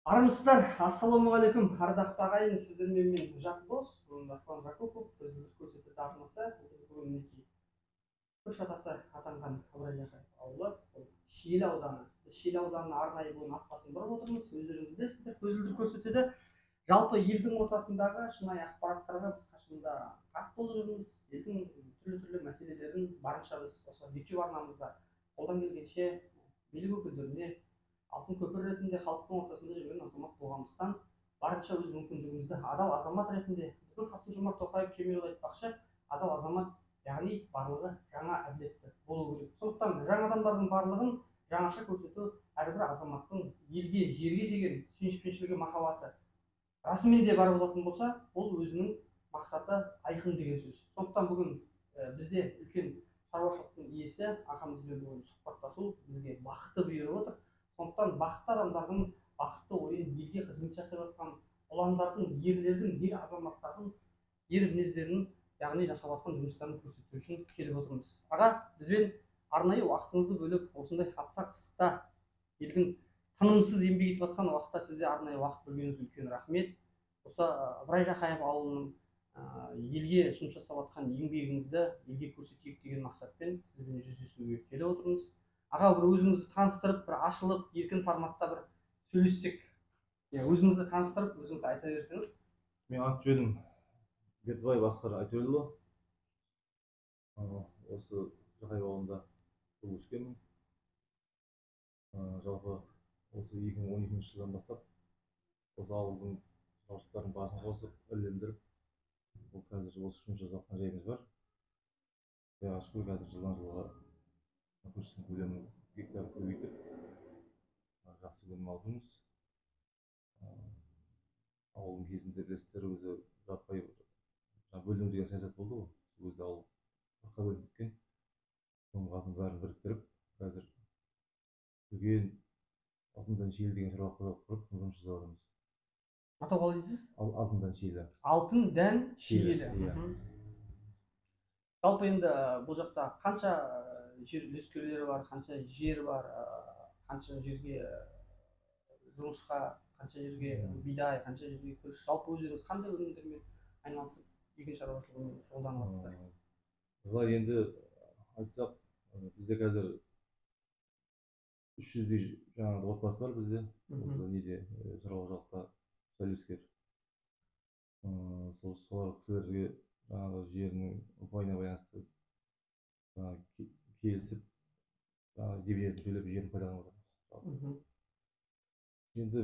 Армысыздар, ассалаумағалейкум, ардақты ағайын, сіздермен мен жас дос, Аслан Жакупов, өзіміз көрсетеді арнасы. Біз бүгін мінекей күріш атасы атанған Ыбырай Жақаев ауылы, бұл Шиелі ауданы. Біз Шиелі ауданына арнайы бүгін ат басын бұрып отырмыз. Өздеріңіз білесіздер, көзілдірік көрсетеді. Жалпы елдің ортасындағы шынайы ақпараттарға біз қашанда тап болып жүрміз. Елдің түрлі-түрлі мәселелерін барынша біз осы YouTube арнамызда қолдан келгенше билік өкілдеріне алтын көпір ретінде халықтың ортасында жүрген азамат болғандықтан барынша өз мүмкіндігімізді адал азамат ретінде, біздің Қасым-Жомарт Тоқаев кемелұлы айтпақшы, адал азамат, яғни барлығы жаңа әділетті болу керек. Сондықтан жаңа адамдардың барлығын жаңаша көрсету әрбір азаматтың елге, жерге деген сүйіспеншілігі, махаббаты расымен де бар болатын болса, ол өзінің мақсаты айқын деген сөз. Сондықтан бүгін бізде үлкен шаруашылықтың иесі ағамызбен бүгін сұхбаттасу бізге бақытты бұйырып отыр. Сондықтан бақытты адамдардың бақытты ойын, елге қызмет жасап жатқан ұландардың, ерлердің, ер азаматтардың ер мінездерін, яғни жасап жатқан жұмыстарын көрсету үшін келіп отырмыз. Аға, бізбен арнайы уақытыңызды бөліп, осындай аптап ыстықта елдің тынымсыз еңбек етіп жатқан уақытта сізде арнайы уақыт бөлгеніңізге үлкен рахмет. Осы Ыбырай Жақаев ауылының елге жұмыс жасап жатқан еңбегіңізді елге көрсетейік деген мақсатпен сізбен жүздесуге келіп отырмыз. Аға, бір өзіңізді таныстырып, бір ашылып, еркін форматта бір сөйлессек. Өзіңізді таныстырып, өзіңіз айта берсеңіз. Мен аты жөнім Бердібай Басқар Айтөлұлы. Осы Жақаев ауылында туып өскенмін. Жалпы осы 2012 жылдан бастап осы ауылдың шаруашылықтарының басын қосып, іліндіріп, ол қазір осы жұмыс жасап жатқан жайымыз бар. Құдайға шүкір, қазір жылдан жылға күріштің көлемін гектар көбейтіп, жақсы өнім алып жүрміз. Ауылдың кезінде білесіздер, өзі жаппай бөліну деген саясат болды ғой. Сол кезде ауыл қырыққа бөлініп кеткен. Соның қасының бәрін біріктіріп, қазір үлкен Алтындан Шиелі деген шаруа қожалық құрып, жұмыс жасап жатырмыз. Атау қалай дейсіз? Алтындан Шиелі. Алтын дән Шиелі. Иә. Жалпы енді бұл жақта қанша жер үлескерлері бар, қанша жер бар, қанша жерге жоңышқа, қанша жерге бидай, қанша жерге күріш, жалпы өздеріңіз қандай өнімдермен айналысып, егін шаруашылығымен шұғылданып жатырсыздар? Былай енді айтсақ, бізде қазір 300-дей жаңағы отбасы бар бізде. Осы неде, шаруа қожалықта үлескер. Солар кісілерге жаңағы жерінің ұпайына байланысты жаңағы келісіп, жаңағы дивидендін төлеп жерін пайдаланып жатырмыз. Енді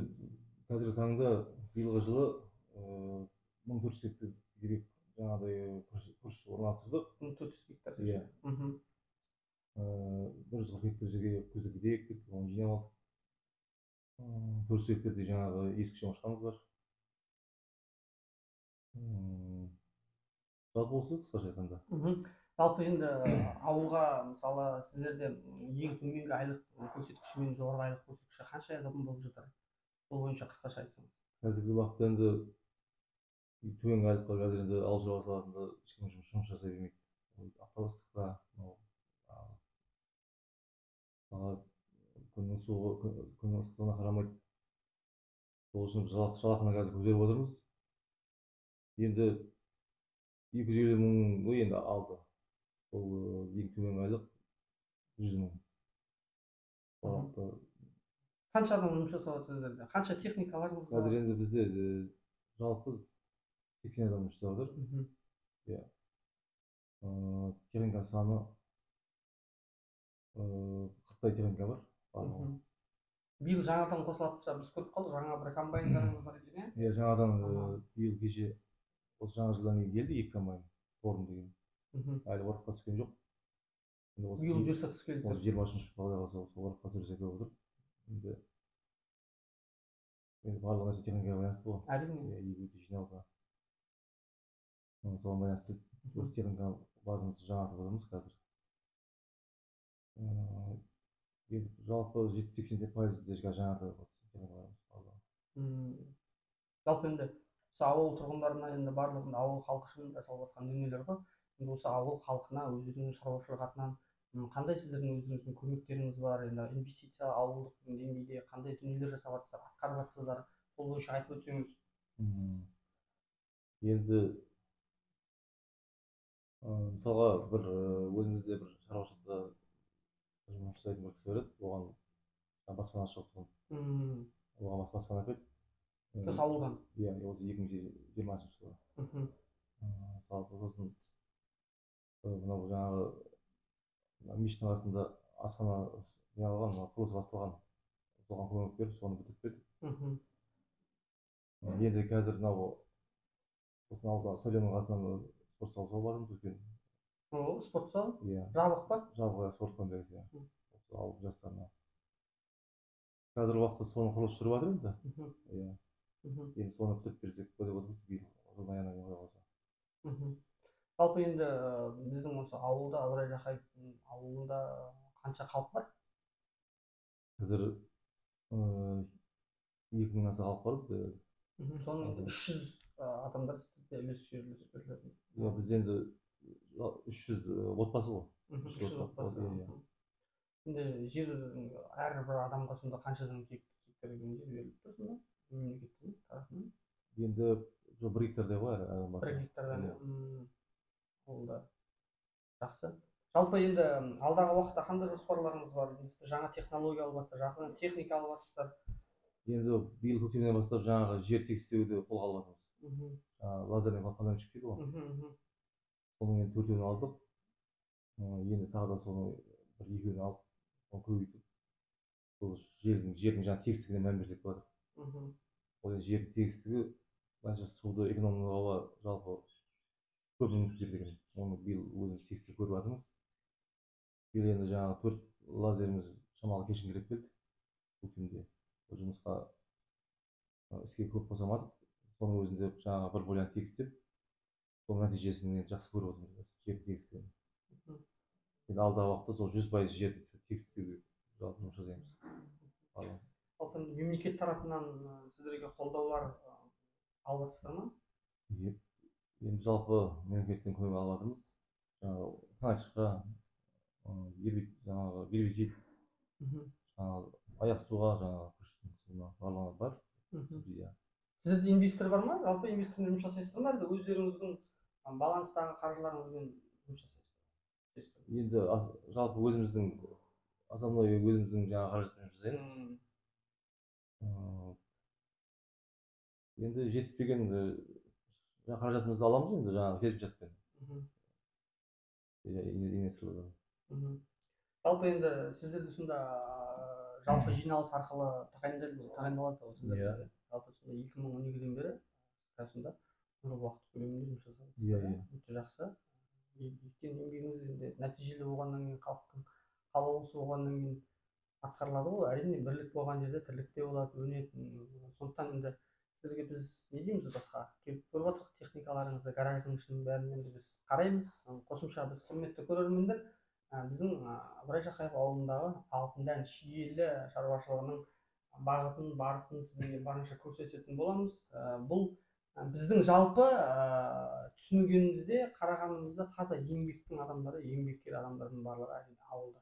қазіргі таңда биылғы жылы 1400 гектар керек жаңағыдай күріш орналастырдық. 1400 гектар. Иә. 140 гектар жерге күздік бидай ектік, оны жинап алдық. 400 гектардай жаңағы ескі жоңышқамыз бар. Жалпы осы қысқаша айтқанда. Жалпы енді ауылға, мысалы, сіздерде ең төменгі айлық көрсеткіші мен жоғарғы айлық көрсеткіші қанша адам болып жатыр? Сол бойынша қысқаша айтсаңыз. Қазіргі уақытта енді төменгі айлыққа қазір енді ауыл шаруашылығы саласында ешкім жұмыс жасай бермейді. Ол аптап ыстықта, мынау, мысалға, күннің суығы, күннің ыстығына қарамайды. Сол үшін жалақыны қазір көтеріп отырмыз. Енді 250 мың ғой енді алды. Ол ең төменгі айлық 100 мың. Қанша адам жұмыс жасап жатыр сіздерде? Қанша техникаларыңыз бар? Қазір енді бізде жалпы 80 адам жұмыс жасап жатыр. Иә. Техника саны 40-тай техника бар. Барлығы. Биыл жаңадан қосылатын шығар, біз көріп қалдық, жаңа бір комбайндарыңыз бар екен, иә? Иә, жаңадан, биыл кеше осы жаңа жылдан кейін келді 2 комбайн, Торн деген. Әлі ораққа түскен жоқ. Енді осы Биыл бұйырса түскелі тұр. Осы жиырма үшінші жылға қалса, осы ораққа түсірсек деп отыр. Енді барлық нәрсе техникаға байланысты ғой. Әрине. Иә, егуді жинауға. Соған байланысты осы техника базамызды жаңартып отырмыз қазір. Енді жалпы жеті сексен пайыз бізде қазір жаңартып отырмыз техникаларымыз барлығы. Жалпы енді осы ауыл тұрғындарына енді барлығында ауыл халқы үшін жасалып жатқан дүниелер ғой. Енді осы ауыл халқына өздерінің шаруашылық атынан Қандай сіздердің өздеріңіздің көмектеріңіз бар? Енді инвестиция ауылдық деңгейде қандай дүниелер жасап жатсыздар, атқарып жатсыздар? Сол бойынша айтып өтсеңіз. Енді мысалға бір өзімізде бір шаруашылықта жұмыс жасайтын бір кісі бар еді, оған баспана жоқ тұғын. Оған баспана әкелді. Осы ауылдан? Иә, осы 2020 жылы. Мысалы, сосын мынау жаңағы мешіттің қасында асхана не алған, құрылыс басталған, соған көмек беріп, соны бітіріп бердік. Енді қазір мынау осы ауылда стадионның қасынан спорт зал салып жатырмыз үлкен. О, спорт зал? Иә. Жабық па? Жабық, спорт комплекс, иә. Осы ауыл жастарына. Қазіргі уақытта соның құрылысы жүріп жатыр енді. Иә. Енді соны бітіріп берсек деп отырмыз биыл жылдың аяғына дейін, құдай қаласа. Жалпы енді біздің осы ауылда, Ыбырай Жақаевтың ауылында қанша халық бар? Қазір 2000 аса халық бар бізде. Соның енді 300 адамдар сіздерде үлес жер үлес беріледі. Иә, бізде енді 300 отбасы ғой. 300 отбасы. Енді жер әрбір адамға сонда қаншадан гектар жер беріліп тұр сонда мемлекеттің тарапынан? Енді жоқ, 1 гектардай ғой әр адам басына. 1 гектардан. Ол да жақсы. Жалпы енді алдағы уақытта қандай жоспарларыңыз бар? Енді сіздер жаңа технология алып жатсыздар, жақын техника алып жатсыздар. Енді биыл көктемнен бастап жаңағы жер тегістеуді қолға алып жатырмыз. Жаңағы лазерный панель дейді ғой. Соның енді 4-еуін алдық. Енді тағы да соның бір 2-еуін алып, соны көбейтіп, сол жердің жаңағы тегістігіне мән берсек болады. Ол енді жердің тегістігі былайша суды экономдауға жалпы көп мүмкіндік береді екен. Оны биыл өзіміз тегістеп көріп жатырмыз. Биыл енді жаңағы 4 лазеріміз шамалы кешіңкіреп келді көктемде. Ол жұмысқа іске көп қоса алмадық. Соның өзінде жаңағы бір поляны тегістеп, соның нәтижесін енді жақсы көріп отырмыз, жер тегістігін. Енді алдағы уақытта сол 100% жерді тегістеуге жалпы жұмыс жасаймыз. Жалпы мемлекет тарапынан сіздерге қолдаулар алып жатсыздар ма? Енді жалпы мемлекеттен көмек алып жатырмыз. Жаңағы тыңайтқышқа, жаңағы гербицид, жаңағы аяқ суға, жаңағы күріштің суына барлығы бар. Субсидия. Сіздерде инвестор бар ма? Жалпы инвестормен жұмыс жасайсыздар ма, әлде өздеріңіздің баланстағы қаржыларыңызбен жұмыс жасайсыздар? Енді жалпы өзіміздің основной өзіміздің жаңағы қаражатпен жұмыс жасаймыз. Енді жетіспеген қаражатымызды аламыз енді жаңағы келісімшартпен. Инвесторлардан. Жалпы енді сіздерде сонда жалпы жиналыс арқылы тағайындалады ғой сіздерде? Иә. Жалпы сонда 2012-ден бері сонда бір уақыт көлемінде жұмыс жасап жатсыздар, Иә, иә? иә. Өте жақсы. Еткен еңбегіңіз енді нәтижелі болғаннан кейін, халықтың қалаулысы болғаннан кейін атқарылады ғой. Әрине, бірлік болған жерде тірлік те болады, өнеді. Сондықтан енді сіздерге біз не дейміз басқа? Келіп көріп жатырмық техникаларыңызды, гараждың ішінің бәрін енді біз қараймыз. Қосымша біз құрметті көрермендер, біздің Ыбырай Жақаев ауылындағы Алтындән Шиелі шаруашылығының бағытын, барысын сіздерге барынша көрсететін боламыз. Бұл біздің жалпы түсінгенімізде, қарағанымызда таза еңбектің адамдары, еңбеккер адамдардың барлығы әрине ауылда.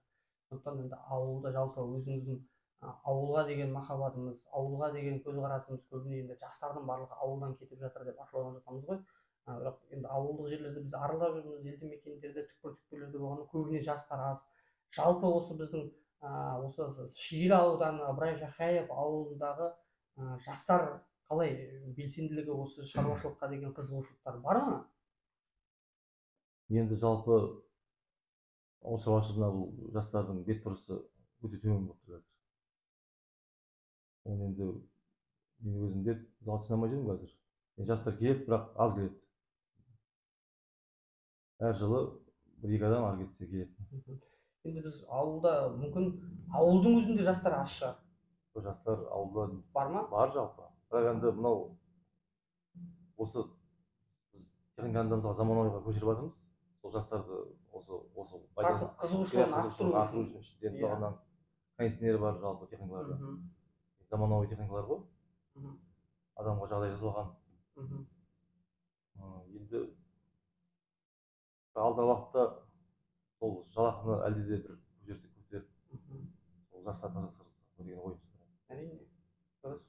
Сондықтан енді ауылда жалпы өзіміздің ауылға деген махаббатымыз, ауылға деген көзқарасымыз көбіне енді жастардың барлығы ауылдан кетіп жатыр деп ашуланып жатамыз ғой. Бірақ енді ауылдық жерлерде біз аралап жүрміз, елді мекендерде, түкпір-түкпірлерде болғанда көбіне жастар аз. Жалпы осы біздің, осы Шиелі ауданы, Ыбырай Жақаев ауылындағы, жастар қалай белсенділігі, осы шаруашылыққа деген қызығушылықтар бар ма? Енді жалпы ауыл шаруашылығына бұл жастардың бетбұрысы өте төмен болып тұр қазір. Оны енді мен өзім де түсіне алмай жүрмін қазір. Енді жастар келеді, бірақ аз келеді. Әр жылы бір-екі адам ары кетсе келеді. Енді біз ауылда, мүмкін ауылдың өзінде жастар аз шығар. Жастар ауылда бар ма? Бар жалпы. Бірақ енді мынау осы біз техниканы да мысалы заманауиға көшіріп жатырмыз. Сол жастарды осы Тартып, қызығушылығын қызығушылығын арттыру арттыру үшін. үшін. Енді мысалға мына кондиционер бар жалпы техникаларда. Заманауи техникалар ғой. Адамға жағдай жасалған. Енді алдағы уақытта Сол жалақыны әлде де бір көтерсек көтеріп, сол жастар қызықтырсақ деген ойымыз бар. Әрине, дұрыс.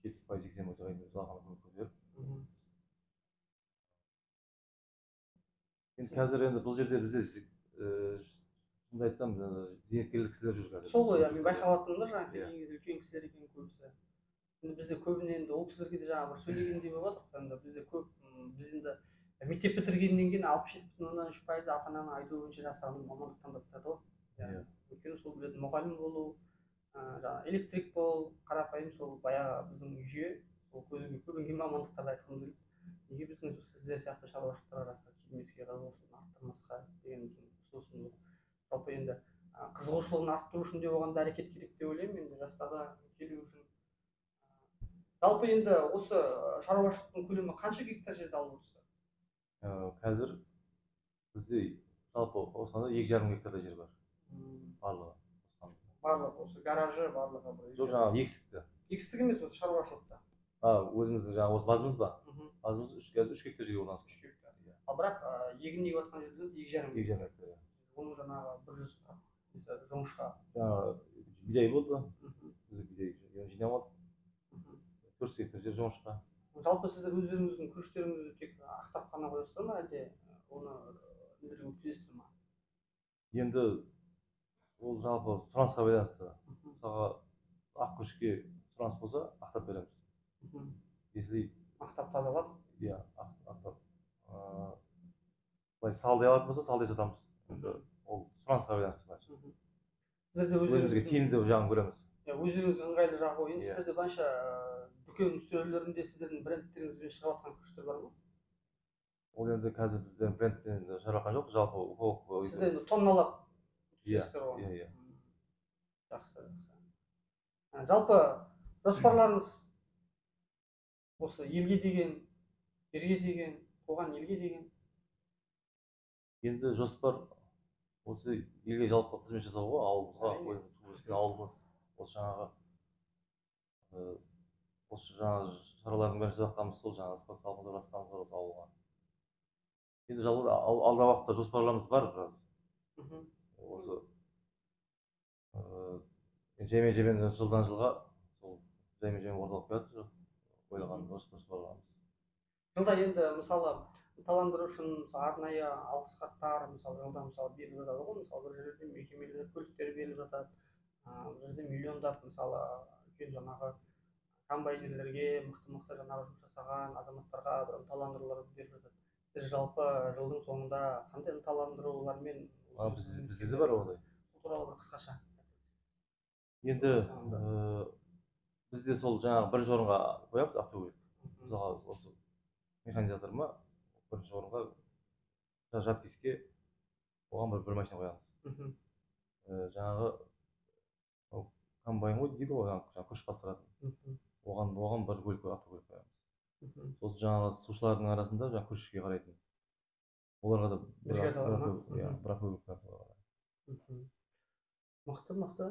70%, 80% жалақыны көтеріп. Енді қазір енді бұл жерде бізде шынымды айтсам, зейнеткерлік кісілер жүр қазір. Сол ғой, мен байқап жатырмын да, жаңа келген кезде үлкен кісілер екен көбісі. Енді бізде көбіне енді ол кісілерге де жаңа бір сөйлегендей болып жатыр. Енді бізде көп, біз енді мектеп бітіргеннен кейін 67,3% ата-ананың айтуы бойынша жастардың мамандық таңдап жатады ғой. Иә. Өйткені сол білетін мұғалім болу, жаңа электрик бол, қарапайым сол баяғы біздің жүйе, сол көзге көрінген мамандықтарды айтқым келеді. Неге біздің сіздер сияқты шаруашылықтарға жастар келмеске, қызығушылығын арттырмасқа деген біздің ұсынысымыз. Жалпы енді қызығушылығын арттыру үшін де оған да әрекет керек деп ойлаймын, енді жастарға келу үшін. Жалпы енді осы шаруашылықтың көлемі қанша гектар жерді алып отырсыздар? Қазір бізде жалпы қосқанда 2,5 гектардай жер бар. Барлығы қосқанда. Барлығы осы гаражы, барлығы бір Жоқ, жаңағы егістікті. Егістік емес, осы шаруашылықта. Өзіміздің жаңағы осы базамыз ба? Базамыз қазір 3 гектар жерге орналасқан. 3 гектар. Ал бірақ егін егіп жатқан жеріңіз 2,5 2,5 гектар, иә. Оның жаңағы 140 несі жоңышқа. Жаңағы бидай болды. Біз бидай жинап алдық. 400 гектар жер жоңышқа. Жалпы сіздер өздеріңіздің күріштеріңізді тек ақтап қана қоясыздар ма, әлде оны өндіруге өткізесіздер ма? Енді ол жалпы сұранысқа байланысты. Мысалға, ақ күрішке сұраныс болса, ақтап береміз. Если ақтап тазалап? Иә, ақтап. Былай салдай алатын болса, салдай сатамыз. Енді ол сұранысқа байланысты былайша. Сіздерде өзімізге тиімді жағын көреміз. Иә, өздеріңізге ыңғайлы жағы ғой. Енді сіздерде былайша дүкен сөрелерінде сіздердің брендтеріңізбен шығып жатқан күріштер бар ма? Ол енді қазір бізден брендпен шығарған жоқ, жалпы упаковка. Сіздер енді тонналап өткізесіздер ғой. Иә, иә. Жақсы, жақсы. Жалпы жоспарларыңыз осы елге деген, жерге деген, туған елге деген? Енді жоспар осы елге жалпы қызмет жасау ғой, ауылымызға, туып өскен ауылымыз, осы жаңағы, осы жаңағы шаралардың бәрін жасап жатқанымыз сол жаңағы спорт залымыз орналасқанымыз бар осы ауылға. Енді жалпы алдағы уақытта жоспарларымыз бар біраз. Осы, жаймен-жаймен жылдан жылға сол жаймен-жаймен орындалып келатыр ойлаған жоспарларымыз. Жылда енді мысалы ынталандыру үшін мысалы арнайы алғыс хаттар мысалы жылда мысалы беріліп жатады ғой, мысалы бір жерде мекемелер көліктер беріліп жатады, бір жерде миллиондап мысалы үлкен жаңағы комбайнерлерге мықты-мықты жаңағы жұмыс жасаған азаматтарға бір ынталандырулар беріп жатады. Сіз жалпы жылдың соңында қандай ынталандырулармен Бізде де бар ондай. Сол туралы бір қысқаша. Енді, бізде сол жаңағы бірінші орынға қоямыз автокөлік. Мысалға осы механизатор ма бірінші орынға жапкеске оған бір машина қоямыз. Жаңағы комбайн ғой дейді ғой, жаңағы күріш бастыратын. Оған бір көлік автокөлік қоямыз. Сосын жаңағы сушылардың арасында жаңағы күрішке қарайтын. Оларға да Бригадалар ма? Бір автокөлік қоямыз оларға. Мықты, мықты.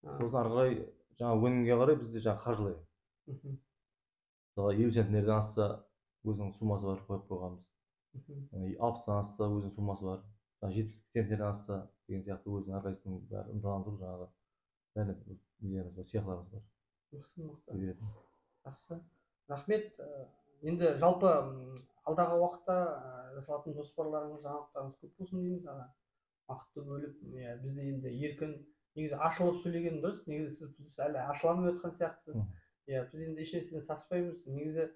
Сосын ары қарай жаңағы өнімге қарай бізде жаңағы қаржылай. Мысалға 50 центнерден асса өзінің суммасы бар қойып қойғанбыз. 60-тан асса өзінің суммасы бар. Жаңағы 70 центнерден асса деген сияқты өзінің әрқайсысының бәрі ынталандыру жаңағы бәрі нелеріміз бар, сыйақыларымыз бар. Мықты, мықты. Беретін. Жақсы. Рахмет. Енді жалпы, алдағы уақытта, жасалатын жоспарларыңыз, жаңалықтарыңыз көп болсын дейміз аға. Уақытты бөліп, бізде енді еркін, негізі ашылып сөйлеген дұрыс, негізі сіз дұрыс әлі ашыла алмай отқан сияқтысыз. Біз енді ешнәрседен саспаймыз. Негізі,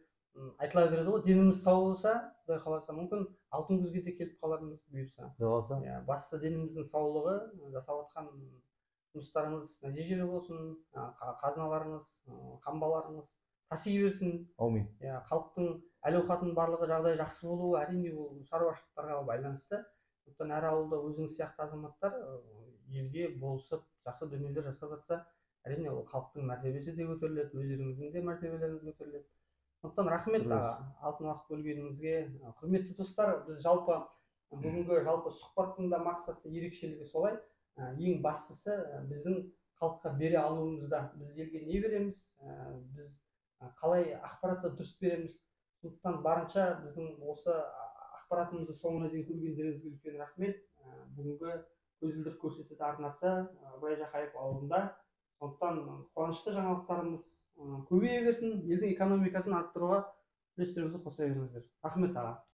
айтыла береді ғой, деніміз сау болса, Құдай қаласа, мүмкін алтын күзге де келіп қалармыз бұйырса. Құдай қаласа. Бастысы деніміздің саулығы, жасап жатқан жұмыстарыңыз нәтижелі болсын, қазыналарыңыз, қамбаларыңыз таси берсін. Аумин. Халықтың әл-ауқатының барлығы жағдайы жақсы болуы әрине ол шаруашылықтарға байланысты. Сондықтан әр ауылда өзіңіз сияқты азаматтар, елге болысып, жақсы дүниелер жасап жатса, әрине ол халықтың мәртебесі де көтеріледі, өздеріңіздің де мәртебелеріңіз көтеріледі. Сондықтан рахмет аға, алтын уақыт бөлгеніңізге. Құрметті достар, біз жалпы бүгінгі жалпы сұхбаттың да мақсаты ерекшелігі солай. Ең бастысы, біздің халыққа бере алуымызда. Біз елге не береміз, біз қалай ақпаратты дұрыс береміз. Сондықтан барынша біздің осы ақпаратымызды соңына дейін көргендеріңізге үлкен рахмет. Бүгінгі көрсетеді арнасы Ыбырай Жақаев ауылында. Сондықтан қуанышты жаңалықтарымыз көбейе берсін, елдің экономикасын арттыруға үлестеріңізді қоса беріңіздер. Рахмет, аға.